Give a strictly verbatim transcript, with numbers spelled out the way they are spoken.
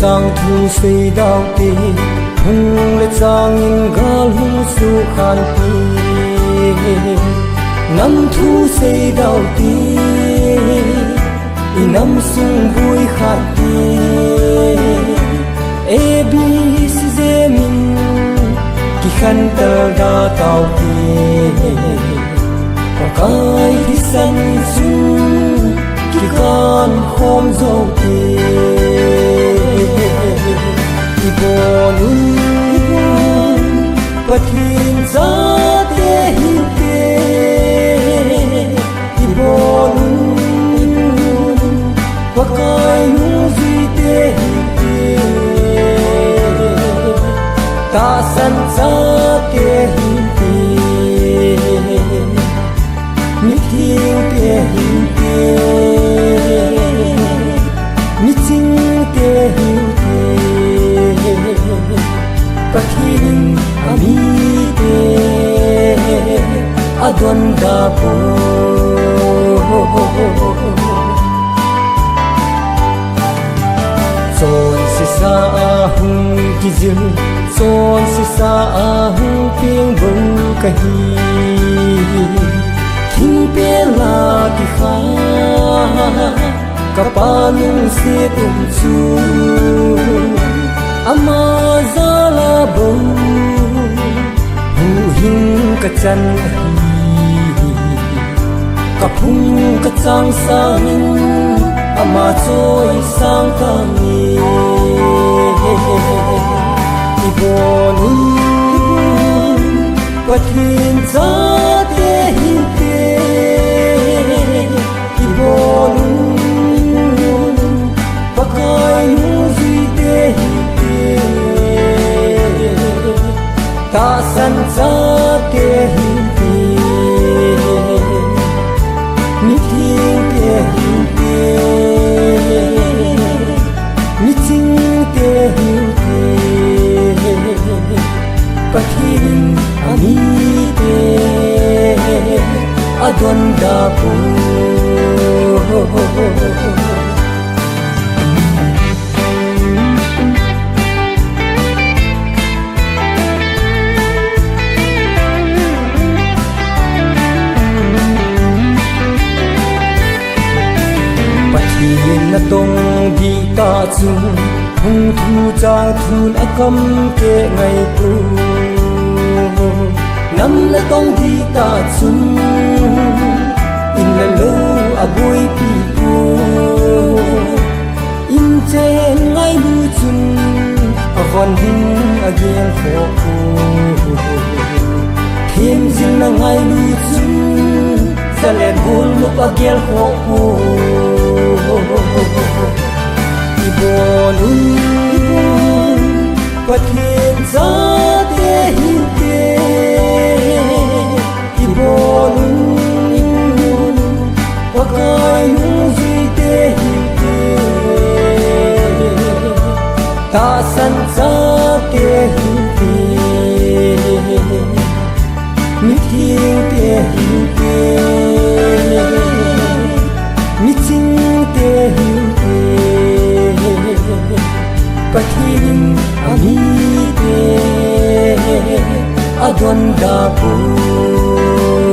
Chang thu seidau te, hung le chang in gal hung sukhan te. Nam thu seidau te, i nam sung vui khat te. A B C Z min kikhantel da tau te. Pakai thisan chu kikan khom zo te. I bol un, Pathen chate hinte. I bol un, Pakai nungjuite hinte. Tahsan chate hinte. Mithengte hinte, michingte hinte, Pathen in amite adonda poi. Chonse sa a hung kijil, chonse sa a hung peng bou kahi. Thingpel a kikha, kapa lungset um chu, ama jal a bou huhhing kachan ahi. Kaphung kachang sangin ama choisang tange. I bol un, Pathen chate hinte. I bol un, Pakai nungjuite hinte. Tahsan chate hinte, mithengte hinte, michingte hinte, Pathen in amite adonda poi. Pathen natong dih tah chun, hung thu chang thun akam keh ngai poi. Nam natong dih tah chun, in le lou aboipi poi. Inchen ngailu chun, avon ding agel khoh poi. Themjilna ngailu chun, jalen golmup agel khoh poi. I bol un, Pathen chate hinte. I bol un, Pakai nungjuite hinte. Tahsan chate hinte. Mithengte hinte. Michingte hinte. Pathen in amite adonda poi.